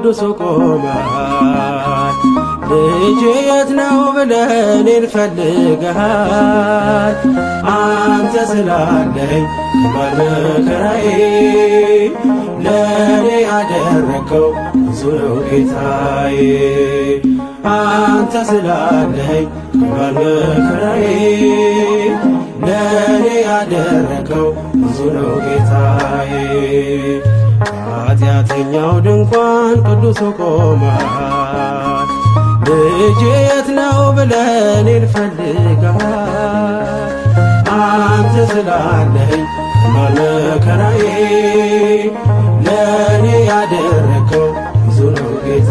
ቅዱሱ ቆመሃል። ልጄ የት ነው ብለህ እኔን ፈልገሃል። አንተ ስላለኝ ከባድ መከራዬ፣ ለእኔ ያደረከው ብዙ ነው ጌታዬ። አንተ ስላለኝ ከባድ መከራዬ፣ ለእኔ ያደረከው ብዙ ነው ጌታዬ። ኃጢአተኛው ድንኳን ቅዱሱ ቆመሃል። ልጄ የት ነው ብለህ እኔን ፈልገሃል። አንተ ስላለኝ ከባድ መከራዬ፣ ለእኔ ያደረከው ብዙ ነው ጌታ።